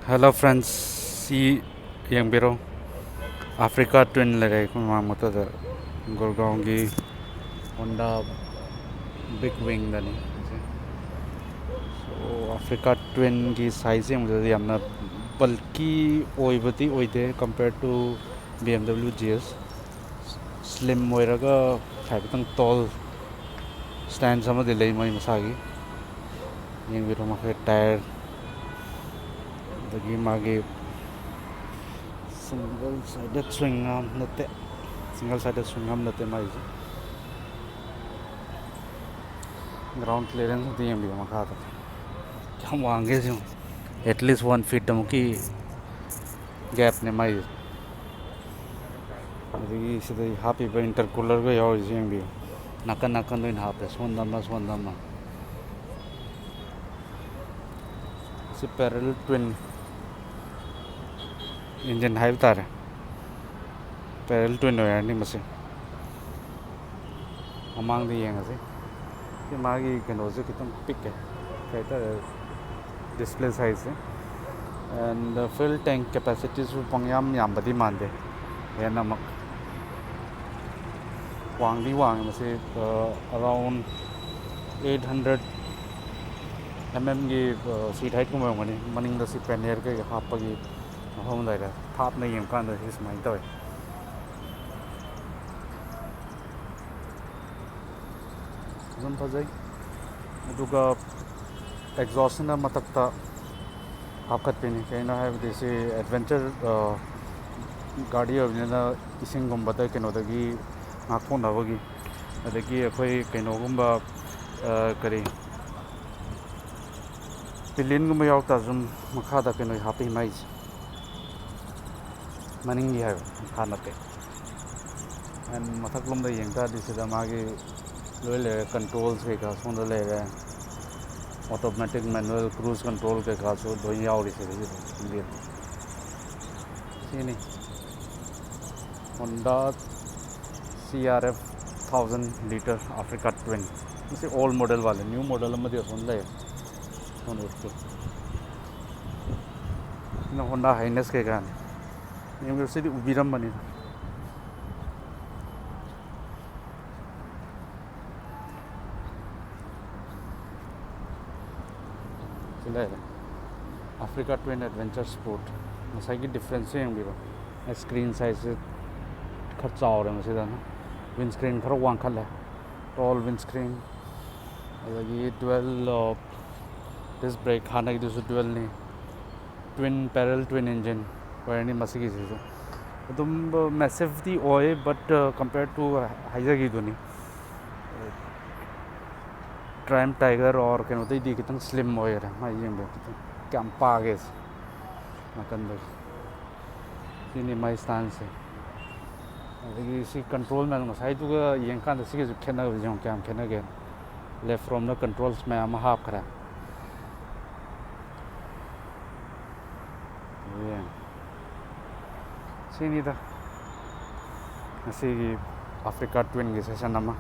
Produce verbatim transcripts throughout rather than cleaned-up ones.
Hello friends, ꯁꯤ ꯌꯦꯡꯕꯤꯔꯣ, Africa Twin ꯂꯩꯔꯦ ꯑꯩꯈꯣꯏ ꯃꯃꯥꯡꯃꯛꯇꯗ, ꯒꯨꯔꯒꯥꯎꯟꯒꯤ Honda Big Wingꯗꯅꯤ꯫ So Africa Twinꯒꯤ size ꯌꯦꯡꯕꯗꯗꯤ ꯌꯥꯝꯅ bulky ꯑꯣꯏꯕꯗꯤ ꯑꯣꯏꯗꯦ, compare to BMW GS꯫ Slim ꯑꯣꯏꯔꯒ ꯍꯥꯏꯐꯦꯠꯇꯪ tall stance ꯑꯃꯗꯤ ꯂꯩ ꯃꯣꯏ ꯃꯁꯥꯒꯤ꯫ ꯌꯦꯡꯕꯤꯔꯣ, ꯃꯈꯣꯏ tyre, ꯑꯗꯒꯤ ꯃꯥꯒꯤ single sided swing arm ꯅꯠꯇꯦ, single sided swing arm ꯅꯠꯇꯦ ꯃꯥꯒꯤꯁꯦ꯫ Ground clearance ꯑꯝꯇ ꯌꯦꯡꯕꯤꯌꯨ ꯃꯈꯥꯗ, ꯀꯌꯥꯝ ꯋꯥꯡꯒꯦ ꯁꯤ꯫ At least one feet ꯑꯃꯨꯛꯀꯤ gapꯅꯦ ꯃꯥꯒꯤꯁꯦ꯫ ꯑꯗꯒꯤ ꯁꯤꯗ ꯍꯥꯞꯄꯤꯕ intercoolerꯒ ꯌꯥꯎꯔꯤꯁꯦ ꯌꯦꯡꯕꯤꯌꯨ, ꯅꯥꯀꯟ ꯅꯥꯀꯟꯗ ꯑꯣꯏꯅ ꯍꯥꯞꯄꯦ, ꯁꯣꯝꯗ ꯑꯃ, ꯁꯣꯝꯗ ꯑꯃ꯫ ꯁꯤ parallel twin engine ꯍꯥꯏꯕ ꯇꯥꯔꯦ, parallel twin ꯑꯣꯏꯔꯅꯤ ꯃꯁꯤ꯫ ꯃꯃꯥꯡꯗ ꯌꯦꯡꯉꯁꯤ꯫ ꯁꯤ ꯃꯥꯒꯤ ꯀꯩꯅꯣꯁꯦ ꯈꯤꯇꯪ ꯄꯤꯛꯑꯦ, ꯀꯩ ꯍꯥꯏꯇꯥꯔꯦ, display sizeꯁꯦ꯫ And fuel tank capacityꯁꯨ ꯄꯪꯌꯥꯝ ꯌꯥꯝꯕꯗꯤ ꯃꯥꯟꯗꯦ, ꯍꯦꯟꯅꯃꯛ꯫ ꯋꯥꯡꯗꯤ ꯋꯥꯡꯉꯦ ꯃꯁꯤ, ꯑ, around eight hundred mmꯒꯤ, ꯑ, seat heightꯀꯨꯝꯕ ꯑꯣꯏꯔꯝꯒꯅꯤ꯫ ꯃꯅꯤꯡꯗ ꯁꯤ pannier ꯀꯩꯀꯩ ꯍꯥꯞꯄꯒꯤ ꯃꯐꯝ ꯂꯩꯔꯦ꯫ ꯊꯥꯞꯅ ꯌꯦꯡꯕꯀꯥꯟꯗ ꯁꯤ ꯁꯨꯃꯥꯏꯅ ꯇꯧꯋꯦ꯫ ꯑꯗꯨꯝ ꯐꯖꯩ꯫ ꯑꯗꯨꯒ exhaustꯁꯤꯅ ꯃꯊꯛꯇ ꯍꯥꯞꯀꯠꯄꯤꯅꯤ꯫ ꯀꯩꯅꯣ ꯍꯥꯏꯕꯗꯤ ꯁꯤ adventure, ꯑ, ꯒꯥꯔꯤ ꯑꯣꯏꯕꯅꯤꯅ ꯏꯁꯤꯡꯒꯨꯝꯕꯗ ꯀꯩꯅꯣꯗꯒꯤ ꯉꯥꯛꯊꯣꯛꯅꯕꯒꯤ꯫ ꯑꯗꯒꯤ ꯑꯩꯈꯣꯏ ꯀꯩꯅꯣꯒꯨꯝꯕ, ꯑ, ꯀꯔꯤ, pillion ꯒꯨꯝꯕ ꯌꯥꯎꯔꯛ ꯇꯥꯔꯁꯨ ꯑꯗꯨꯝ ꯃꯈꯥꯗ ꯀꯩꯅꯣ ꯍꯥꯞꯄꯤ ꯃꯥꯏꯁꯦ꯫ ꯃꯅꯤꯡꯒꯤ ꯍꯥꯏꯕ, ꯃꯈꯥ ꯅꯠꯇꯦ꯫ And ꯃꯊꯛꯂꯣꯝꯗ ꯌꯦꯡ ꯇꯥꯔꯗꯤ ꯁꯤꯗ ꯃꯥꯒꯤ ꯂꯣꯏ ꯂꯩꯔꯦ, controls ꯀꯩꯀꯥ ꯁꯣꯝꯗ ꯂꯩꯔꯦ, automatic, manual, cruise control ꯀꯩꯀꯥꯁꯨ ꯂꯣꯏ ꯌꯥꯎꯔꯤ ꯁꯤꯗꯩꯁꯤꯗ꯫ ꯁꯤꯅꯤ Honda C R F thousand litre Africa Twin꯫ ꯃꯁꯤ old model ꯃꯥꯜꯂꯦ, new model ꯑꯃꯗꯤ ꯑꯁꯣꯝ ꯂꯩꯔꯦ꯫ ꯁꯣꯝꯗ ꯎꯠꯀꯦ꯫ Honda Hiace ꯀꯩꯀꯥꯅꯤ꯫ ꯌꯦꯡꯕꯤꯌꯨ, ꯁꯤꯗꯤ ꯎꯕꯤꯔꯝꯕꯅꯤꯗ꯫ ꯁꯤ ꯂꯩꯔꯦ, Africa Twin Adventure Sport꯫ ꯉꯁꯥꯏꯒꯤ difference ꯁꯦ ꯌꯦꯡꯕꯤꯔꯣ, screen size ꯁꯦ ꯈꯔ ꯆꯥꯎꯔꯦ ꯃꯁꯤꯗꯅ꯫ Windscreen ꯈꯔ ꯋꯥꯡꯈꯠꯂꯦ, tall windscreen꯫ ꯑꯗꯒꯤ dual disc brake, ꯍꯥꯟꯅꯒꯤꯗꯨꯁꯨ dual ꯅꯤ꯫ Twin, parallel twin engine ꯑꯣꯏꯔꯅꯤ ꯃꯁꯤꯒꯤꯁꯤꯁꯨ꯫ ꯑꯗꯨꯝ massive ꯗꯤ ꯑꯣꯏ, but compare to ꯍꯥꯏꯖꯈꯤꯗꯨꯅꯤ, Triumph Tiger or ꯀꯩꯅꯣꯗꯩꯗꯤ ꯈꯤꯇꯪ slim ꯑꯣꯏꯔꯦ꯫ ꯃꯥ ꯌꯦꯡꯕ ꯈꯤꯇꯪ ꯀꯌꯥꯝ ꯄꯥꯒꯦ ꯁꯤ ꯅꯥꯀꯟꯗꯒꯤ꯫ ꯁꯤꯅꯤ ꯃꯥꯏ stance ꯁꯦ꯫ ꯑꯗꯒꯤ ꯁꯤ control ꯃꯌꯥꯝ ꯉꯁꯥꯏꯗꯨꯒ ꯌꯦꯡꯀꯥꯟꯗ ꯁꯤꯒꯤꯁꯨ ꯈꯦꯠꯅꯕꯁꯦ ꯌꯦꯡꯉꯨ ꯀꯌꯥꯝ ꯈꯦꯠꯅꯒꯦ꯫ Left ꯔꯣꯝꯗ controls ꯃꯌꯥꯝ ꯑꯃ ꯍꯥꯞꯈ꯭ꯔꯦ꯫ ꯌꯦꯡ꯫ ꯁꯤꯅꯤꯗ ꯉꯁꯤꯒꯤ Africa Twin ꯒꯤ session ꯑꯃ꯫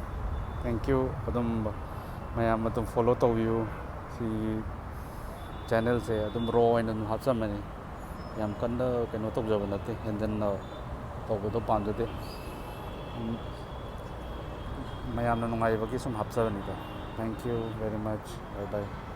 Thank you꯫ ꯑꯗꯨꯝ ꯃꯌꯥꯝ ꯑꯗꯨꯝ follow ꯇꯧꯕꯤꯌꯨ꯫ ꯁꯤꯒꯤ channel ꯁꯦ ꯑꯗꯨꯝ raw ꯑꯣꯏꯅ ꯑꯗꯨꯝ ꯍꯥꯞꯆꯕꯅꯤ꯫ ꯌꯥꯝ ꯀꯟꯅ ꯀꯩꯅꯣ ꯇꯧꯖꯕ ꯅꯠꯇꯦ, ꯍꯦꯟꯖꯟꯅ ꯇꯧꯕꯗꯣ ꯄꯥꯝꯖꯗꯦ꯫ ꯎꯝ, ꯃꯌꯥꯝꯅ ꯅꯨꯡꯉꯥꯏꯕꯒꯤ ꯁꯨꯝ ꯍꯥꯞꯆꯕꯅꯤꯗ꯫ Thank you very much꯫ Bye bye꯫